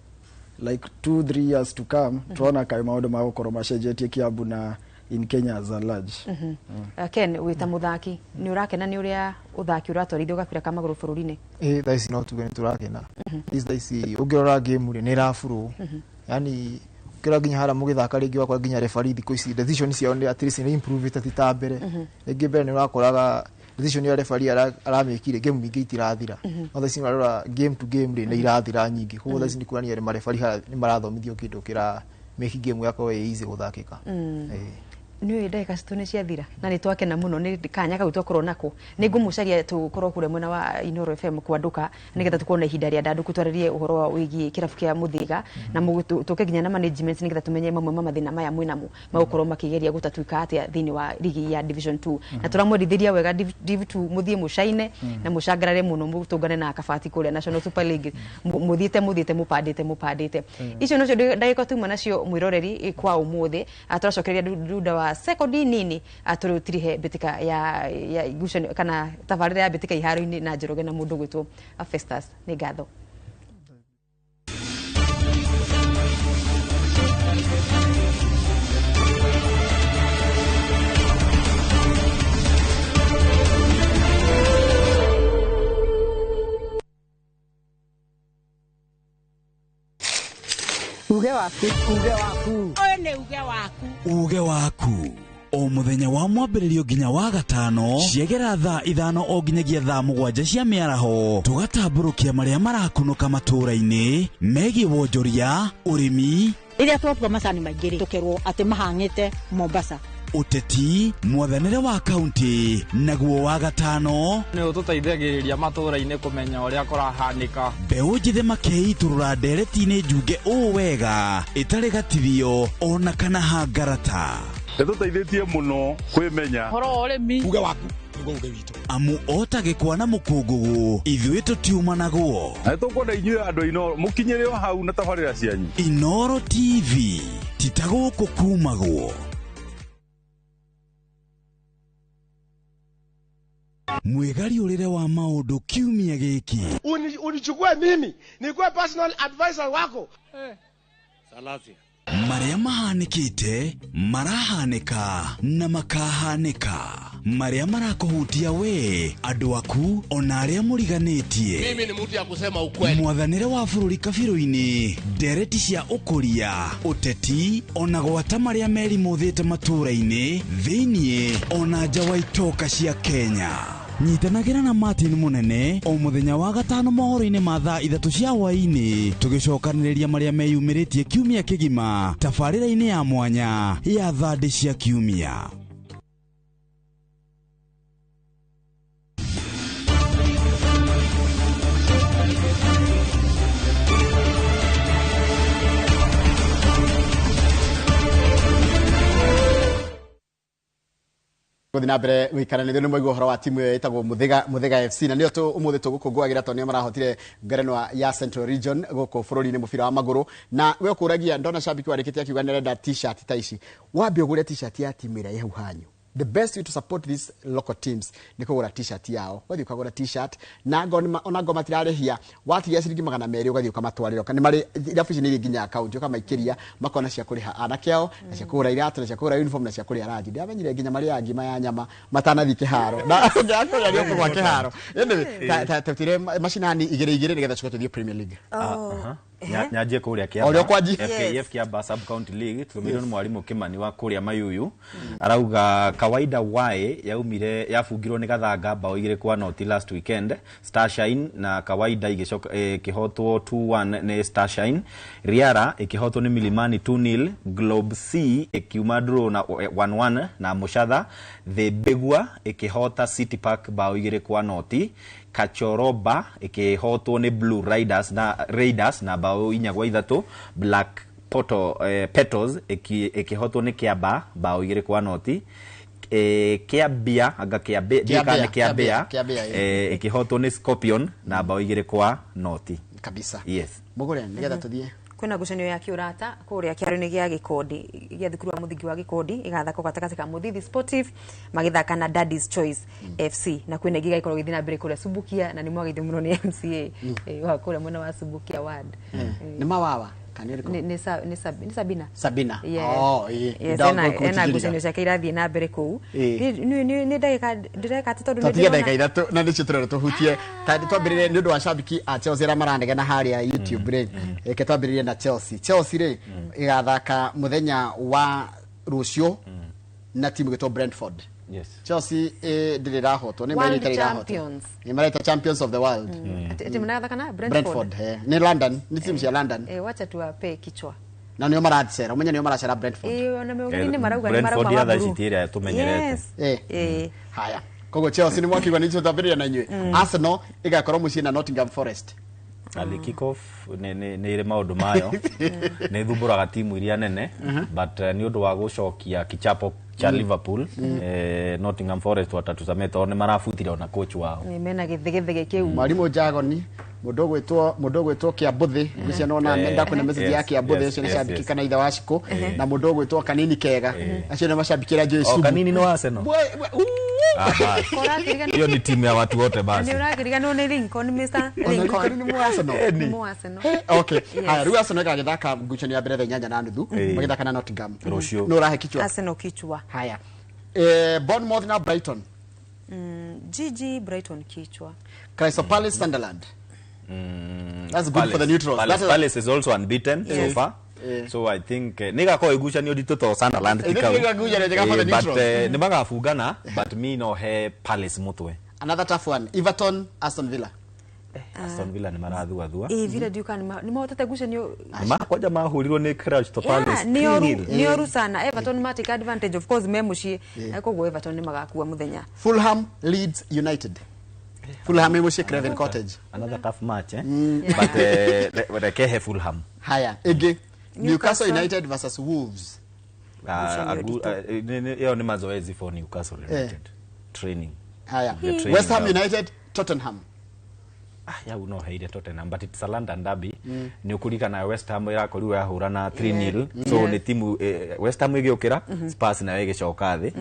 like 2 3 years to come, tũrona kaĩ maũndũ magũkorwo macenjetie Kiambu na in Kenya as a large. Ken, wĩ ta mũthaki, nĩ ũrakena nĩ ũrĩa ũthaki ũratwarithio gabira ka magũrũ bũrũri-inĩ? Ĩ, thaa ici no tuge nĩ tũrakena. Thaa ici ũngĩrora game rĩ, nĩ ĩrabũrũ, yani ũkĩrora nginya harĩa mũgĩthaka rĩngĩ wakora nginya referee thikũ ici decision ciao nĩ at least nĩ improve ti ta mbere. Rĩngĩ mbere nĩ ũrakoraga decision ya referee aramĩkire, game nyingĩ itirathira, no thaa ici ũrarora game to game rĩ, nĩ irathira nyingĩ. Koguo thaa ici nĩ kuonania mareferee harĩa nĩ marathomithio kĩndũ kĩra make game yakorwo ĩ easy gũthakĩka. Nĩ ndagĩka citũ nĩ ciathira na nĩ twakena mũno nĩ kanya kau twakorwo nako. Nĩ ngũmũcaria tũkorwo kũrĩa mwena wa Inooro FM kwanduka, nĩgetha tũkorwo na ihinda rĩa ndandũku twarĩrie ũhoro wa wĩgiĩ kĩrabu kĩa Mũthĩga, na tũke nginya na management, nĩgetha tũmenye mamwe ma mathĩna maya mwĩnamo magũkorwo makĩgeria gũtatuĩka atĩa thĩinĩ wa rigi ya Division 2. Na tũramwendithĩria wega Div 2, mũthiĩ mũcaine na mũcangarare mũno, mũtũngane na Kabati kũrĩa National Super League. Mũthiĩte mũpandĩte mũpandĩte. Icio nocio ndagĩka tuma nacio mwĩroreri kwa ũmũthĩ. Tũracokereria thutha wa sekondi nini. Tũrĩtirihe mbĩtĩka ya ngucanio kana tabarĩra ya mbĩtĩka iharo-inĩ na Njoroge na mũndũ gwĩtwo Festus. Nĩ ngatho. Uge waku. Uge waku. Ũyũ nĩ uge waku. Uge waku o mũthenya wa mwambĩrĩrio nginya wa gatano, ciegera thaa 5 o nginyagia thaa 7 cia mĩaraho, tũgatambũrũkia marĩa marakunũka matũũra-inĩ megiĩ wonjoria, ũrĩmi, Rĩrĩa twatua macani maingĩ rĩ, tũkerwo atĩ mahang'ĩte Mombasa. Ũteti, mwathanĩre wa kaunti. Naguo wa gatano nĩ ũtũteithagĩrĩria matũũra-inĩ kũmenya ũrĩa kũrahanĩka. Mbeũ njĩthĩ makeitũrũra ndereti-inĩ njunge ũũ wega ĩtarĩ gatithio ona kana hangarata. Ĩtũteithĩtie mũno kwĩmenya. Ũhoro wa ũrĩmi. Uge waku nĩguo uge witũ. Amu o ta gĩkwa na mũkũngũgũ, ithuĩ tũtiumanagwo. Na nĩtũkwenda inyuĩ andũ a Inooro mũkinyĩre o hau na tabarĩra cianyu. Inooro TV, ti ta gũkũ kumagwo. Mwĩgariũrĩre wa maũndũ kiumia gĩkĩ. Unichukue mimi nikuwe personal advisor wako. Salasia. Marĩa mahanĩkĩte, marahanĩka na makahanĩka. Marĩa marakũhutia we, andũ aku, ona arĩa mũriganĩtie. Mimi ni mtu ya kusema ukweli. Mwathanĩre wa bũrũri kabirũ-inĩ, ndereti cia ũkũria, ũteti, ona gwata marĩa merimũthĩte matũũra-inĩ, thĩiniĩ, ona nja wa itoka cia Kenya. Nyitanagĩra na Martin Mũnene o mũthenya wa gatano mohoro-inĩ ma thaa 3 cia hwaĩ-inĩ, tũgĩcokanĩrĩria marĩa meyumĩrĩtie kiumia kĩgima tabarĩra-inĩ ya mwanya ya thandĩ cia kiumia. Guthi na mbere guikara nĩ mwaigua ũhoro wa timu ĩyo ĩtagwo Muthaiga FC na nĩyo ũmũthĩ tũgũkũngũagĩra tondũ nĩo marahotire ngerenwa ya Central Region gũkũ bũrũri-inĩ mũbira wa magũrũ. Na we ũkũragia ndona shabiki warĩkĩtie akiuga nĩarenda t-shirt ta ici, wambe ũgũre t-shirt ya timu ĩrĩa ĩ hau hanyu. The best way to support these local teams ni kũgũra t-shirt yao. Wathiĩ ũkagũra t-shirt na ona ngo matirarĩhia, watigia ciringi 200 ũgathiĩ ũkamatwarĩra. Nĩ marĩ irabu ici nĩ irĩ nginya account ũkamaikĩria makona cia kũrĩha anake ao na cia kũgũra iratũ na cia kũgũra uniform na cia kũrĩa ranji. Ndĩramenyire nginya marĩaga ngima ya nyama matanathiĩ kĩharo. Na ũngĩaga nĩ ũkũgwa kĩharo. Anyway, ta tutire macinani igĩrĩ igĩrĩ nĩgetha tũcoke tũthiĩ Premier League. Nyanjie kũrĩa Kiamba. FKF Kiamba Sub County League tũtũmĩirwo nĩ mwarimũ Kimani wa kũrĩa Mayuyu. Arauga kawaida Y yaumire yabungirwo nĩ Gathanga bao 2-0 last weekend. Starshine na kawaida igĩcoka ĩkĩhotwo 2-1 nĩ Starshine. Riara ĩkĩhotwo nĩ Milimani 2-0. Globe C ĩkiuma draw na 1-1 na Mũcatha. The Bigwa ĩkĩhota City Park bao 2-0. Kachoroba ĩkĩhotwo nĩ Blue Riders na Raiders na bao 4-3. Black Poto Petals ĩkĩhotwo nĩ Kiamba bao 2-0. Kiambia anga Kiambia Kiambia ĩkĩhotwo nĩ Scorpion na bao 2-0 kabisa. Yes. Mũgũre nĩgetha tũthiĩ. Kwĩna ngucanio ya kĩũrata kũrĩa kĩaro-inĩ gĩa Gĩkondi gĩa thukuru wa mũthingi wa Gĩkondi ĩgathakwo gatagatĩ ka Mũthithi Sportive magĩthaka na Daddy's Choice FC, na kwĩna ĩngĩ ĩgakorwo ĩgĩthiĩ na mbere kũrĩa Subukia na nĩ mwageithio mũno nĩ MCA wa kũrĩa mwena wa Subukia ward. Nĩ Mawawa kana nĩ Nĩ Sabina. Sabina. Oh, ena ngucanio ciake irathiĩ na mbere kũu. Nĩ ndagĩka ndĩreka atĩ tondũ nĩ ndagĩka 3 na nĩcio tũrenda tũhutie. Twambĩrĩrie nĩ ũndũ wa shabiki a Chelsea arĩa maranegena harĩa YouTube rĩ. Reke twambĩrĩrie na Chelsea. Chelsea rĩ ĩgathaka mũthenya wa rũciũ na timu ĩgwĩtwo Brentford. Yes. Chelsea ndĩrĩ ĩrahotwo, nĩ marĩte ĩrahotwo. Nĩ marĩte champions of the world. Ati mnathaka na Brentford. Nĩ London, nĩ timu cia London. Wacha tuwape kichwa. Na nĩo maracera, ũmenye nĩo maracera Brentford. Ona meugini marauga nĩ marauga Brentford ya thaa ici ti ĩrĩa tũmenyerete. Haya. Koguo Chelsea nĩ mwakiuga nĩ twambĩrĩria na inyuĩ. Arsenal ĩgakorwo mũciĩ na Nottingham Forest. Ali kickoff nĩ ĩrĩ maũndũ mayo. Nĩ thumbũraga timu iria nene, but nĩ ũndũ wa gũcokia kichapo cha Liverpool, Nottingham Forest watatusamia tondũ nĩ marabutire ona coach wao. Nĩ mena gĩthegethege kĩu. Mwarimũ Jagoni mũndũ ũgwĩtwo Kĩambũthĩ ũcio nona ndakwĩna message ya Kĩambũthĩ ũcio nĩ shabiki kana ithe wa Shiko, na mũndũ ũgwĩtwo Kanini Kega acio nĩ mashabiki arĩa njũĩ. Oh, Kanini nĩ wa Arsenal. Hiyo ni timu ya watu wote basi. Nĩ ũrakĩriganĩrwo nĩ Lincoln, Mr. Lincoln. Nĩ mu Arsenal. Nĩ mu Arsenal. Okay. Haya, rĩu Arsenal ĩgagĩthaka ngucanio ya mbere thaa 8:30 magĩthaka na Nottingham. Rũciũ. Nĩ ũrahe kichwa. Arsenal kichwa. Haya. Bournemouth na Brighton. GG Brighton kichwa. Crystal Palace Sunderland. That's good for the neutrals. Palace is also unbeaten so far. So I think nĩgakorwo ĩgucanio nditũ to Sunderland ti kau. But nĩ magabungana, but me no he Palace mũtwe. Another tough one, Everton Aston Villa. Aston Villa nĩ marathuathua. Villa ndiũka nĩ mahotete ngucanio. Kwanja mahũrirwo nĩ Crystal Palace. Nĩ oru sana. Everton ma take advantage of course me mũciĩ. Koguo Everton nĩ magakua mũthenya. Fulham Leeds United. Fulham ĩmũciĩ Craven Cottage. Another tough match but rekehe Fulham. Haya, ĩngĩ Newcastle United versus Wolves. Hiyo ni mazoezi for Newcastle United. Training. Haya. West Ham United Tottenham. Ya uno heire Tottenham, but it's a London derby. Ni ukurikana West Ham irakorirwo yahũra na 3-0. So ni timu West Ham ĩgĩũkĩra, Spurs nayo ĩgĩcoka thĩ.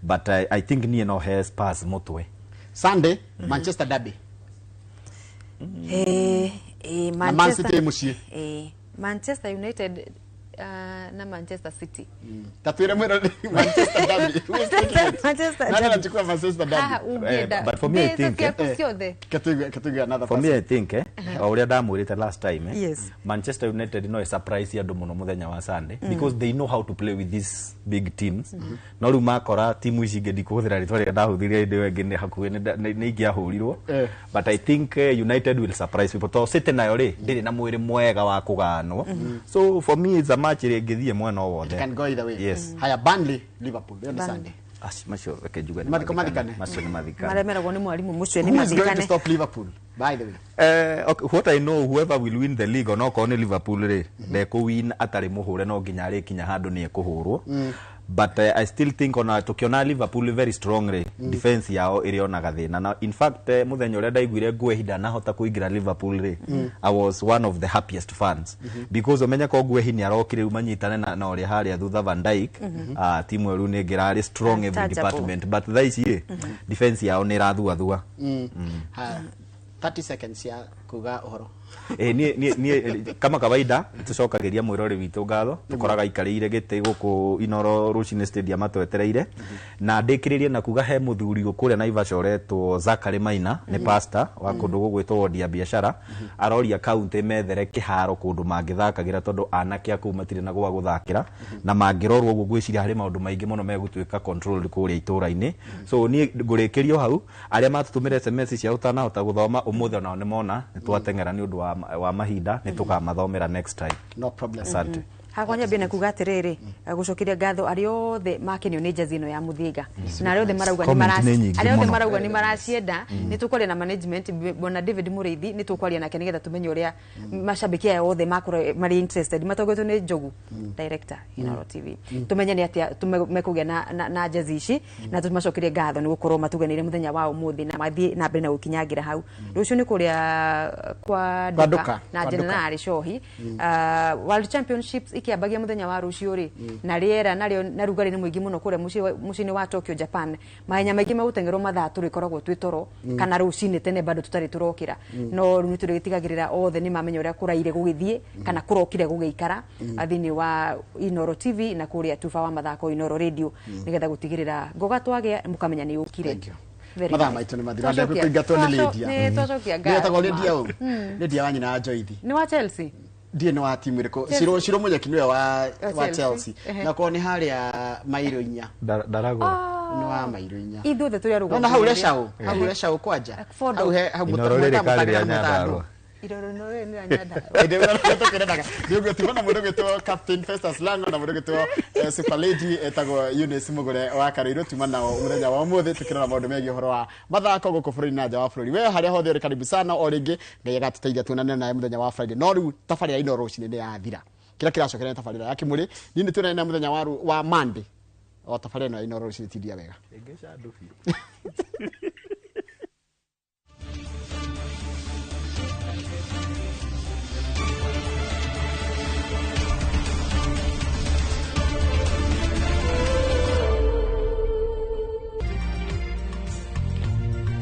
But I think niĩ no he Spurs mũtwe. Sunday Manchester Derby. Na Man City muciĩ. Manchester United na Manchester City. Tatwire mwero Manchester Derby. Manchester Nani anachukua Manchester Derby? But for me I think Katuga another for me I think uria ndamwirite last time yes. Manchester United no surprise andu muno muthenya wa Sunday because they know how to play with these big teams. No riu makora timu ici ingĩ ndikũhũthĩra rĩtwa rĩrĩa ndahũthĩrire hĩndĩ ĩyo ĩngĩ nĩ hakuhĩ nĩ ingĩahũrirwo. But I think United will surprise people to City nayo rĩ ndĩrĩ na mwĩrĩ mwega wa kũganwo. So for me it's a match ĩngĩthiĩ mwena o wothe. It can go either way. Yes. Haya, Burnley Liverpool on Sunday. Macio reke njuge nĩ mathikane. Macio nĩ mathikane. Maremeragwo nĩ mwarimũ mũcio nĩ Who is going to mathikane. stop Liverpool, by the way? Okay, what I know, whoever will win the league onokorwo nĩ Liverpool rĩ ndekũwin atarĩ mũhũre no nginya arĩkinya handũ nĩ ekũhũrwo. But I still think ona tukiona Liverpool very strong rĩ defense yao ĩrĩonaga thĩna na in fact mũthenya ũrĩa ndaiguire Guehi ndanahota kũingĩra Liverpool rĩ I was one of the happiest fans because ũmenye ko Guehi nĩ arokire rĩu manyitane na ũrĩa harĩa thutha Van Dijk timu ĩyo rĩu nĩ ĩngĩrarĩ strong every department but thaa ici rĩ defense yao nĩ ĩrathuathua. 30 seconds ya kuga ũhoro. Niĩ kama kawaida tucokagiria mwirore witũ ngatho tukoraga ikarĩire gĩtĩ gũkũ Inoro rũcinĩ stadium atwetereire na ndĩkĩrĩrie na kuga he mũthuri kũrĩa Naivasha ũretwo Zachary Maina nĩ pastor wa kũndũ gũgwĩtwo wodi ya biashara aroria kaunti methere kĩharo kũndũ mangĩthakagĩra tondũ anake a kũu matirĩ na gwa gũthakĩra na mangĩrorwo ũguo ngwĩciria harĩ maũndũ maingĩ mũno megũtuĩka controlled kũrĩa itũra-inĩ. So niĩ ngũrĩkĩrio hau arĩa matũtũmĩra SMS cia ũtanahota gũthoma ũmũthĩ onao nĩ mona nĩ twateng'era nĩ ũndũ wa mahinda nĩ tũkamathomera next time. No problem. Asante. Hakwa nyambie na kuga atiriri gucokiria ngatho aria othe makenio ni jezi ino ya Muthiga na aria othe marauga ni aria othe marauga ni maracienda ni tukwaria na management bwana David Muriithi ni tukwaria nake nigetha tumenye uria mashabiki aya othe makorwo mari interested matongoretwo ni Njogu director Inoro TV tumenye ni atia mekugia na jezi ici na tumacokirie ngatho ni gukorwo matuganire muthenya wa umuthi na mathie na mbere na gukinyangira hau rucio ni kuria kwa Nduka na General Shohi World Championships ikiambagia muthenya wa rucio ri na riera nario na rugari ni muingi muno kuria muciĩ-inĩ wa Tokyo Japan mahenya maingi megũteng'erwo mathaa tũrĩkoragwo twĩ toro kana rũcinĩ tene bado tũtarĩ tũrokĩra no rĩu nĩtũrĩtigagĩrĩra othe nĩ mamenya ũrĩa kũraire gũgĩthiĩ kana kũrokire gũgĩikara thĩinĩ wa Inoro TV na kũrĩa tuba wa mathako Inoro Radio nĩgetha gũtigĩrĩra ngoga twagĩa mũkamenya nĩ yũkire. Mathaa maitũ nĩ mathira ndekũingatwo nĩ Lydia. Nĩ twacokia ngatho. Nĩ etagwo Lydia ũũ? Lydia wa nyina wa Joithi. Nĩ wa Chelsea. Ndiĩ nĩ wa timu ĩrĩkũ Ciro Munyeki nĩwe wa Chelsea na korwo nĩ harĩa mairo inya ndaragũra nĩ wa mairo inya ithuothe tũrĩ arũgamo na hau recau hau recau kwanja hau he hau Inoro rĩrĩ karĩ rĩa Nyandarũa Iroro no rĩrĩ nĩ rĩa Nyandarũa ĩndĩ ũrĩa tũkĩrendaga nĩ tuma na mũndũ ũgwĩtwo Captain Festus Lango na mũndũ ũgwĩtwo Super Lady etagwo Eunice Mugure wa Karũirũ tuma nao mũthenya wa ũmũthĩ tũkĩrora maũndũ megiĩ ũhoro wa mathako gũkũ bũrũri na nja wa bũrũri we harĩa hothe ũrĩ karibu sana o rĩngĩ Ngai agatũteithia tuonane nawe mũthenya wa Friday no rĩu tabarĩra Inoro rũcinĩ nĩ yathira kĩrĩa kĩracokera nĩ tabarĩra ya Kĩmũrĩ niĩ nĩ tuonane na mũthenya wa Monday o tabarĩra ĩno ya Inoro rũcinĩ tindia wega. Ĩngĩca andũ biũ.